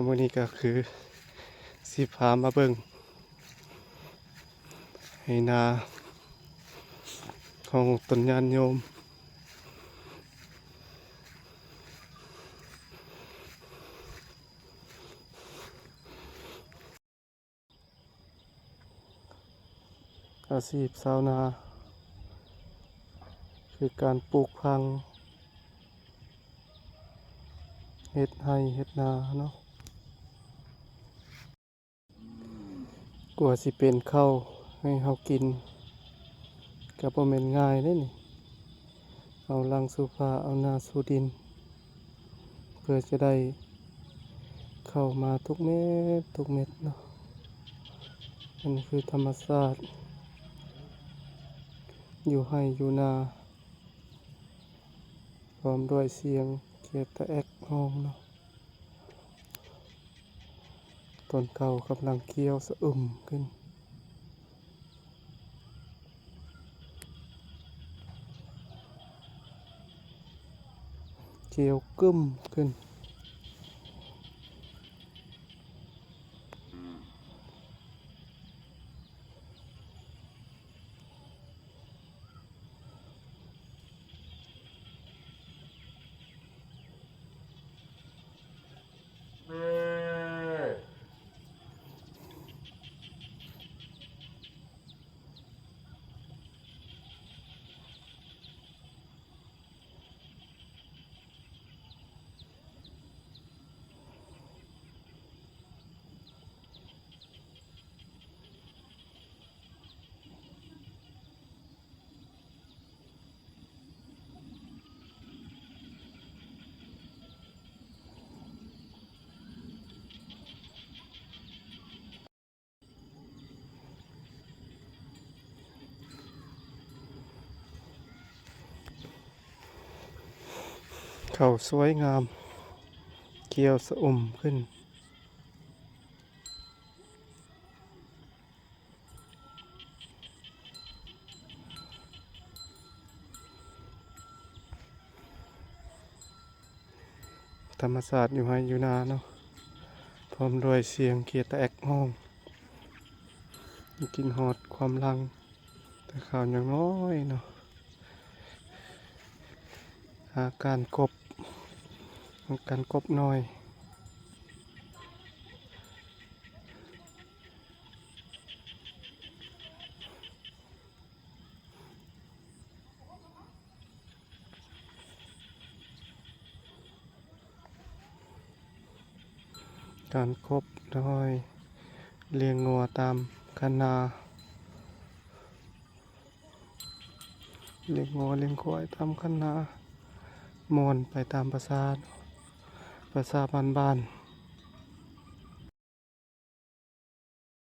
ມື້ນີ້ກໍຄືຊິພາມາເບິ່ງໄຮ່ນາຂອງຕົນຍາດໂຍມ. ອາຊີບຊາວນາ ຄືການປູກຝັງ ເຮັດໄຮ່ເຮັດນາເນາະ. ກວ່າຊິເປັນເຂົ້າໃຫ້ເຮົາກິນ ກໍບໍ່ແມ່ນງ່າຍເດ້ນີ້. ເອົາຫຼັງສູ່ຟ້າ ເອົາໜ້າສູ່ດິນ ເພື່ອຈະໄດ້ເຂົ້າມາທຸກເມັດທຸກເມັດເນາະ. ອັນນີ້ຄືທຳມະຊາດ ຢູ່ໄຮ່ຢູ່ນາ ພ້ອມດ້ວຍສຽງຂຽດຕະແອກຮ້ອງເນາະ. ຕົ້ນເຂົ້າກຳລັງຂຽວສະອຶມຂຶ້ນ ຂຽວກຶ້ມຂຶ້ນ. ເຂົ້າສວຍງາມ ຂຽວສະອຶມຂຶ້ນ. ທຳມະຊາດຢູ່ໄຮ່ຢູ່ນາເນາະ ພ້ອມດ້ວຍສຽງຂຽດຕະແອກຮ້ອງ ກິນຮອດຄວາມຫຼັງ ແຕ່ຄາວຍັງນ້ອຍເນາະ. ຫາການກົບ ຫາການກົບນ້ອຍ. ການກົບນ້ອຍ ລ້ຽງງົວຕາມຄັນນາ ລ້ຽງງົວລ້ຽງຄວາຍຕາມຄັນນາ ມ່ວນໄປຕາມພາສາ ພາສາບ້ານໆ.